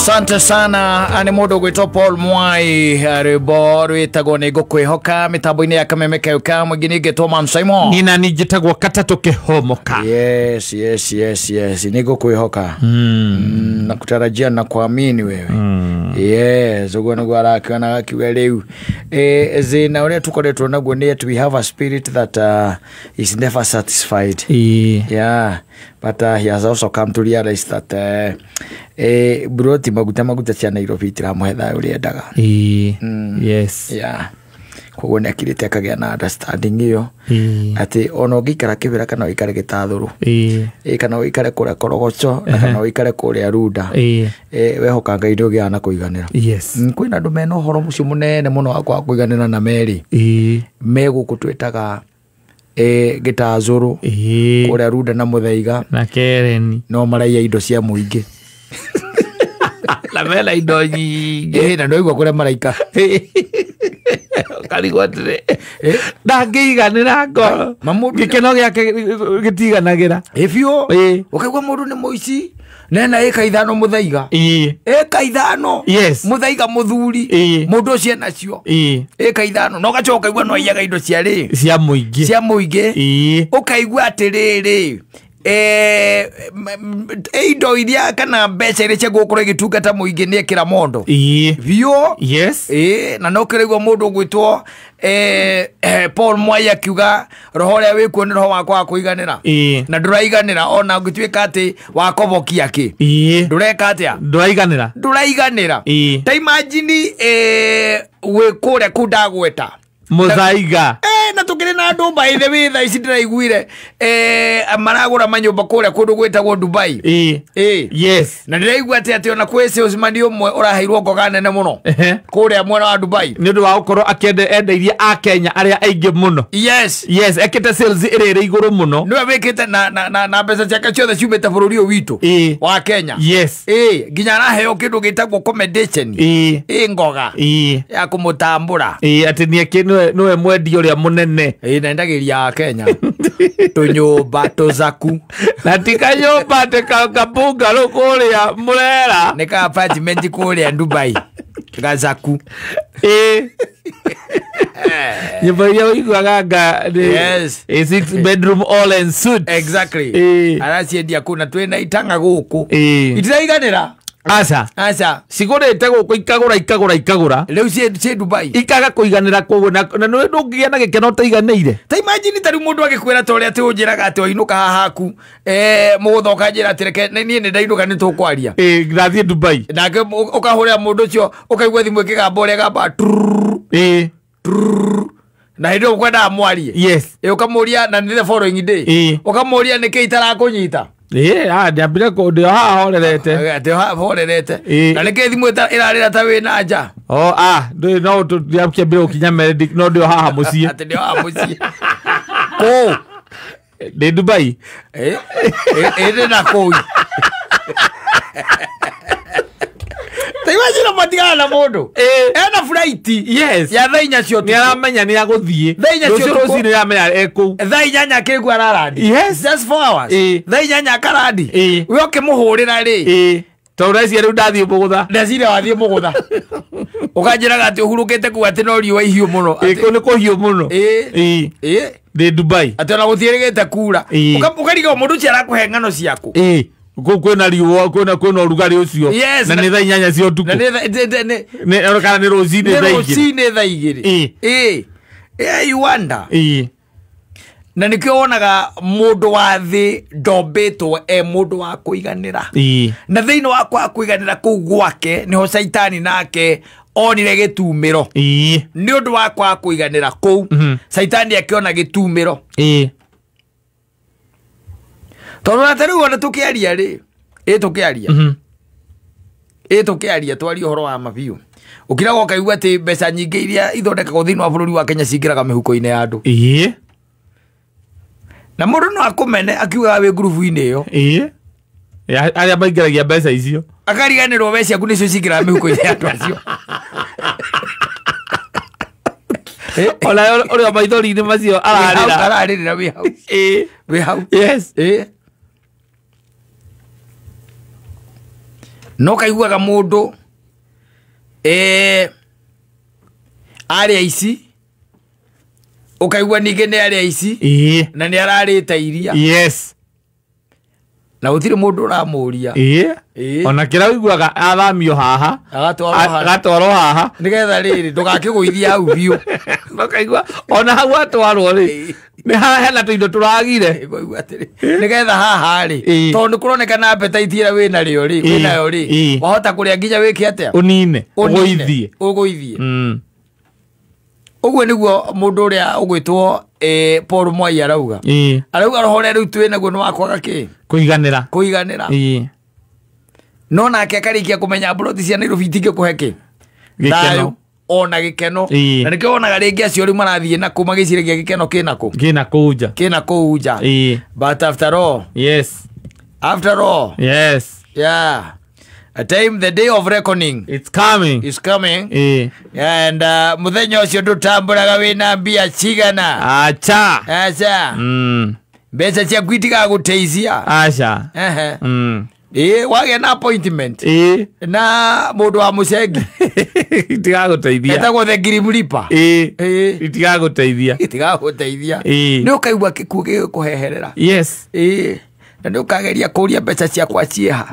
Asante sana nĩ mũndũ ũgwĩtwo Paul Mwai, rwĩmbo rwĩtagwo nĩ ngũkwĩhoka mĩtambo-inĩ ya Kameme kayũ ka mũingĩ. Nĩ ngĩtwo Man Simon. Nina nĩ njĩtagwo Katatũ Kĩhomoka. Yes, yes, yes, yes, nĩ ngũkwĩhoka na kutarajia na kuamini wewe. Yes, ũguo nĩguo arakiona akiuga rĩu thĩna ũrĩa tũkoretwo naguo nĩ atĩ we have a spirit that is never satisfied. Yeah, but he has also come to realize that broti maguta maguta cia Nairobi itiramũhe thayũ ũrĩa endaga. Yes. Yeah, koguo nĩ akirĩte akagĩa na understanding ĩyo atĩ ona ũngĩikara Kĩbĩra kana ũikare Gĩtathũrũ, kana ũikare kũrĩa Korogocho na kana ũikare kũrĩa Runda, wehoka Ngai nĩ ũgĩaga na kũiganĩra. Kwĩna andũ mena ũhoro mũcio mũnene mũno wa kwaga kũiganĩra na merĩ me gũkũ twĩtaga Gĩtazũrũ, kũrĩa Runda na Mũthaiga na Kereni, no maraiya indo cia mũingĩ na mena indo nyingĩ. Na ndoigua kũrĩa maraikara. Karigwo atĩrĩ, ndangĩiganĩra ngoro, gĩkeno gĩake gĩtiganagĩra. Biũ. Ũkaigua mũndũ nĩ mũici nena ĩka 5 Mũthaiga, ĩka 5. Yes. Mũthaiga mũthuri, mũndũ ũcio enacio ĩka 5, na ũgacoka ũkaigua no aiyaga indo cia rĩ, cia mũingĩ, cia mũingĩ. Ũkaigua atĩrĩrĩ, indo iria kana mbeca iria cia gũkorwo igĩtungata mũingĩ nĩ ekĩra mondo biũ. Yes. Na no kĩraigua mũndũ ũgwĩtwo Paul Mwai akiuga roho ũrĩa wĩkuo nĩ roho wakwa wa kũiganĩra, na ndũraiganĩra ona ũngĩtuĩka atĩ wakobokia kĩ, ndũreka atĩa, ndũraiganĩra, ndũraiganĩra. Ta imagine wĩ kũrĩa kũu ndagweta Mũthaiga, na tukĩrĩ na andũ by the way thaa ici ndĩraiguire maragũra manyũmba kũrĩa kũndũ gwĩtagwo Dubai. Yes. Na ndĩraigua atĩ ona kwĩ salesman ũmwe ũraheirwo ngoga nene mũno kũrĩa mwena wa Dubai nĩ ũndũ wa gũkorwo akĩendeirie a Kenya arĩa aingĩ mũno. Yes. Yes, ekĩte sales ĩrĩa ĩrĩ igũrũ mũno. Nĩwe wĩkĩte na mbeca ciake ciothe ciumĩte bũrũri ũyũ witũ wa Kenya. Yes. Nginya araheo kĩndũ gĩtagwo commendation. Ngoga ya kũmũtambũra. Atĩ nĩ nĩwe mwendia ũrĩa mũnene. Nendagĩria a Kenya tũnyũmba tũzaku na ti kanyũmba atĩ kabungarũ kũrĩa Mũrera, nĩ ka apartment kũrĩa Dubai gazaku. Nyũmba iria ũiguaga nga Yes. A 6 bedroom all en suite. Exactly. Araciendia kũu na twĩna itanga gũkũ itiraiganĩra. Aca. Aca. Cigũrĩte gũkũ ikagũra ikagũra ikagũra. Rĩu ciĩ Dubai. Ikaga kũiganĩra kũguo na nĩ ndũngĩgĩa na gĩkeno ũtaiganĩire. Ta imagine ta rĩu mũndũ agĩkwĩra ta ũrĩa atĩ ũnjĩraga atĩ wainũka haha haku, mũgũtha ũkanjĩra atĩ reke niĩ nĩ ndainũka nĩ tũkwaria. Ndathiĩ Dubai. Nake ũkahũrĩra mũndũ ũcio ũkaigua thimũ ĩkĩgamba ũrĩa ĩgamba na hĩndĩ ĩyo ũkwendaga mwarie. Yes. Ũkamũria na nĩ the following day. Ũkamũria nĩkĩ itarakũnyita. Ndambire ndĩ haha horerete. Ndĩ haha horerete. Na nĩkĩ thimũ ĩrarĩra ta wĩna nja? Oh, ndĩ no ndĩakĩambire gũkinya merĩ, no ndĩ haha mũciĩ. Atĩ ndĩ haha mũciĩ. Kũu? Ndĩ Dubai. Ĩndĩ na kũu. Ta imagine matigana na mũndũ. Ena flight. Yes. Ya thaa 4 cia ũtukũ. Nĩ aramenya nĩ agũthiĩ. Thaa 4 cia ũtukũ. Rũciũ rũcinĩ nĩaramenya e kũu. Thaa 8 akĩigua ararandi. Yes. Just 4 hours. Thaa 8 akarandi. We ũkĩmũhũrĩra rĩ. Tondũ ndeciria rĩu ndathiĩ mũgũtha. Ndeciria wathiĩ mũgũtha. Ũkanjĩraga atĩ ũhurũkĩte kũu atĩ no riũa ihiũ mũno. Kũu nĩ kũhiũ mũno. Ndĩ Dubai. Atĩ ona gũtiĩrĩgĩte kura. Ũkarigwo mũndũ ũcio arakũhe ng'ano ciaku. Kũu kwĩna riũa, kwĩna ũrugarĩ ũcio. Yes. Na nĩ thaa 8 cia ũtukũ. Na nĩ kana nĩ rũcinĩ thaa 2. Nĩ rũcinĩ thaa 2. You wonder. Na nĩkĩo wonaga mũndũ wa thĩ ndombĩtwo e mũndũ wa kũiganĩra. Na thĩinĩ wa kwaga kũiganĩra kũu gwake nĩho caitani nake onire gĩtumĩro. Nĩ ũndũ wa kwaga kũiganĩra kũu, caitani akĩona gĩtumĩro. Tondũ na ta rĩu ona tũkĩaria rĩ, tũkĩaria. Tũkĩaria twarie ũhoro wa mabiũ. Ũkiraga ũkaigua atĩ mbeca nyingĩ iria ithondekagwo thĩinĩ wa bũrũri wa Kenya cingĩraga mĩhuko-inĩ ya andũ. Na mũndũ no akũmene akiugaga wĩ ngurubu-inĩ ĩyo. Arĩa maingĩragia mbeca icio. Akariganĩrwo we ciaku nĩcio cingĩraga mĩhuko-inĩ ya andũ acio. Ona ũrĩa maithori-inĩ macio ararĩra. Ararĩrĩra wĩ hau. Wĩ hau. Yes. No kaiguaga mũndũ arĩa ici ũkaigua ningĩ nĩ arĩa ici na nĩ ararĩte iria. Yes. Na gũtirĩ mũndũ ũramũria. Ona kĩrĩa ũiguaga athamio haha agatwarwo haha nĩgetha rĩrĩ ndũgakĩgũithie hau biũ. Ũkaigua ona hau atwarwo rĩ nĩ hena tũindo tũragire. Nĩgetha haha rĩ tondũ nĩ kũronekana appetite ĩrĩa wĩnayo rĩ wĩnayo rĩ wahota kũrĩa nginya wĩke atĩa ũnine ũgũithie ũgũithie. Ũguo nĩguo mũndũ ũrĩa ũgwĩtwo Paul Mwai arauga. Arauga roho ũrĩa rĩu twĩ naguo nĩ wa kwaga kĩ kũiganĩra kũiganĩra. No nake akarĩkia kũmenya mburoti cia Nairobi itingĩkũhe kĩ gĩkeno ona gĩkeno. Na nĩkĩo wonaga rĩngĩ acio rĩu marathiĩ nakũ magĩciragia gĩkeno kĩna kũ kĩna kũu nja kĩna kũu nja. But after all, yes, after all, yes, yeah, a time, the day of reckoning, it's coming, it's coming. And muthenya ũcio ndũtambũraga wĩna mbia cigana. Acha acha. Mbeca ciaku itigagũteithia. Acha. Wagĩa na appointment na mũndũ wa mũcengi itigagũteithia. Etagwo the Grim Reaper. Itigagũteithia itigagũteithia. Nĩ ũkaigua gĩkuũ gĩgĩkũheherera. Yes. Na nĩ ũkageria kũria mbeca ciakwa ciĩha.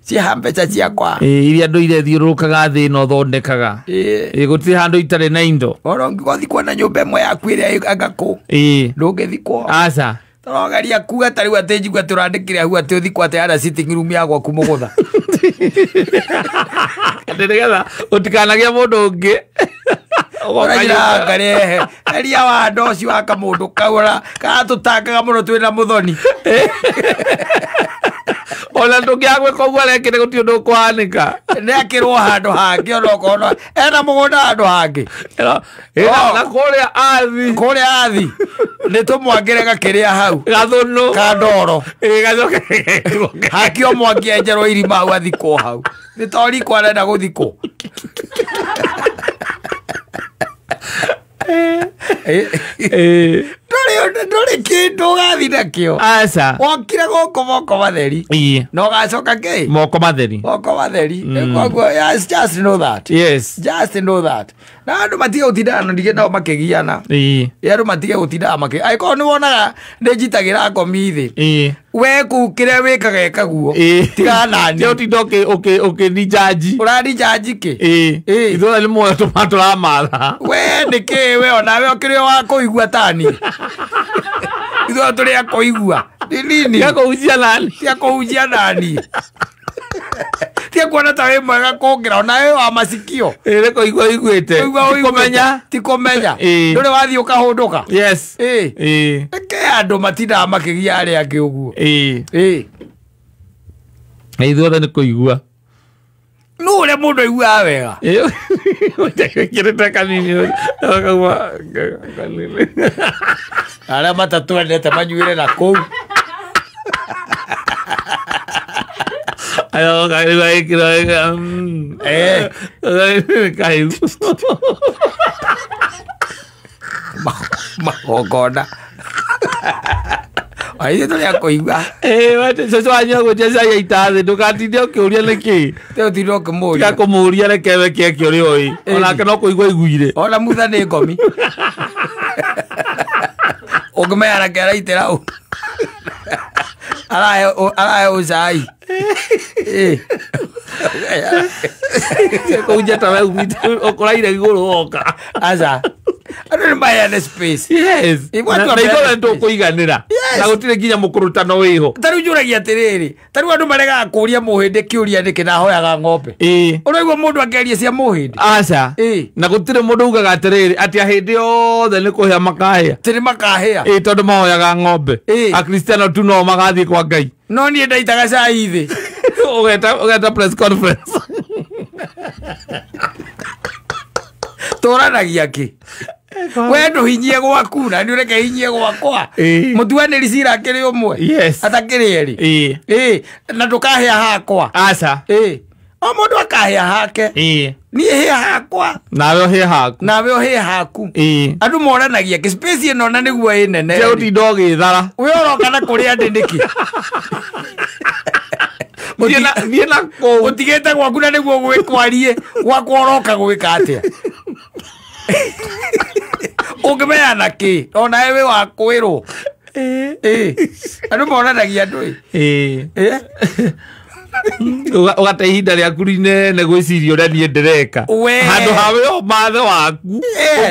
Ciĩha mbeca ciakwa iria ndũire thiũrũrũkaga thĩ ĩno thondekaga. Gũtirĩ handũ itarĩ na indo. Ona ũngĩgothikwo na nyũmba ĩmwe yaku ĩrĩa anga kũ ndũngĩthikwo. Aca. Tũrogeria kuga ta rĩu atĩ njigua tũrandĩkire hau atĩ ũthikwo atĩ harĩa sitting room ya gwaku mũgũtha. Atĩ nĩgetha ũtikanagĩe mũndũ ũngĩ. Ũragira ngarehe eria wa andũ ũcio wa kamũndũ kau karatũtangaga mũno twĩna mũthoni. Ona ndũngĩaga gwĩka ũguo arekire gũtirĩ ũndũ ũkũhanĩka. Nĩ akĩrwo handũ hangĩ onokorwo ena mũgũnda handũ hangĩ. Na kũrĩa athi kũrĩa athi nĩ tũmwangĩre gakĩrĩa hau gathũnũ kandoro gacoke hakio mwangi enjerwo irima hau athikwo hau. Nĩ to riko arenda gũthikwo. Ndũrĩ kĩndũ ũgathiĩ nakĩo. Aca. Wokire gũkũ moko matheri. Na ũgacoka kĩ moko matheri moko matheri. Koguo just know that. Yes. Just know that. Na andũ matige gũtindaga na ningĩ nao makĩgiana. Andũ matige gũtindaga makĩ angĩkorwo nĩ wonaga nĩ njitagĩra ngomi thĩ. We kũu kĩrĩa wĩkaga ĩkaguo. Tiga nani. Ti ũtinda ũkĩnijaji. Ũranijaji kĩ? Ithuothe nĩ muoyo tũramatha. We nĩkĩ we onawe ũkĩrĩ wa kũigua tani. Ithuothe tũrĩ a kũigua. Nĩ nini. Tia kũhunjia nani. Tia kũhunjia nani. Tia kuona ta wĩ mwega kũngĩra onawe wa masikio. Nĩ kũigua ũiguĩte. Ti kũmenya. Ti kũmenya. Ndũrĩ wathiĩ ũkahũndũka. Yes. Reke andũ matindaga makĩgia arĩa angĩ ũguo. Ithuothe nĩ kũigua. No ũrĩa mũndũ aiguaga wega. Ũtekĩrĩte kanini ũkaigua kanini. Arĩa matatwendete manyuĩre na kũu. Ayo kaigua kaigua magongona. Aithuĩ tũrĩ a kũigua. Cũcũ wanyu agwĩtia cai aita thĩ ndũgatinde ũkĩũria nĩkĩ. Ũtinde ũkĩmũria. Tiga kũmũria reke we keke ũrĩa ũĩ. Onake no kũigua aiguire. Ona mutha nĩ ngomi. Ũngĩmenya nake araitĩra ũ. Arahe ũcai. Kũu njata we umĩte ũkũraire igũrũ woka. Aca. Andũ nĩ maheane space. Yes. Na ithuothe nĩ tũkũiganĩra. Na gũtirĩ nginya mũkũrũtano wĩho. Ta rĩu njũragia atĩrĩrĩ, ta rĩu andũ maregaga kũria mũhĩndĩ kĩũria nĩkĩ na ahoyaga ng'ombe. Ũraigua mũndũ akĩaria cia mũhĩndĩ? Aca. Na gũtirĩ mũndũ ugaga atĩrĩrĩ atĩ ahĩndĩ othe nĩ kũhĩa makahĩa. Atĩ nĩ makahĩa. Tondũ mahoyaga ng'ombe. Akristiano tu no magathiĩ kwa Ngai. No niĩ ndaitaga cai thĩ. Ũgeta press conference. Tũranagia kĩ? We ndũhinyie gwaku na nĩ ũreke hinyie gwakwa. Mũtuanĩri cira akĩrĩ ũmwe. Yes. Atakĩrĩ erĩ. Na ndũkahĩa hakwa. Aca. O mũndũ akahĩa hake. Niĩ hĩa hakwa. Nawe ũhĩe haku. Nawe ũhĩe haku. Andũ moranagia kĩ space ĩno na nĩguo ĩ nene. Tiga gũtinda ũgĩthara. We ũroka na kũrĩa ndĩ nĩkĩ? Thiĩ na kũu. Ũtigĩte gwaku na nĩguo gwĩkwarie gwakwa ũroka gwĩka atĩa? Ũngĩmenya na kĩ onawe wĩ wa kwĩrwo. Andũ monanagia andũ ĩ. Ũgate ihinda rĩaku inene gwĩciria ũrĩa niĩ ndĩreka handũ ha we ũmathe waku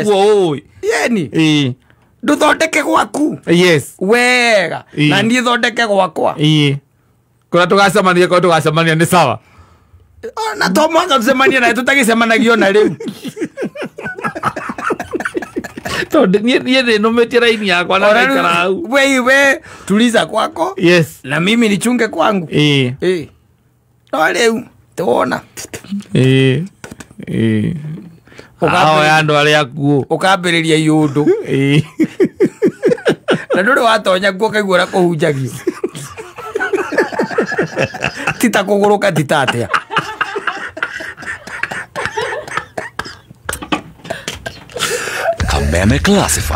ũguo ũĩ. Yeni ndũthondeke gwaku. Yes. Wega na niĩ thondeke gwakwa. Kũrĩa tũgacemania korwo tũgacemania nĩ sawa. Na to mũhaka tũcemanie nawe tũtagĩcemanagia ona rĩu. Tondũ niĩ nĩnũmĩtie raini yakwa na ngaikara hau. We tuliza kwako. Yes. Na mimi nichunge kwangu. No rĩu tuona. Ahoya andũ arĩa akuũ. Ũkambĩrĩria iũndũ. Na ndũrĩ watonya kuo ũkaigua ũrĩa kũhunjagio. Tita kũgũrũka tita atĩa. Kameme Classified.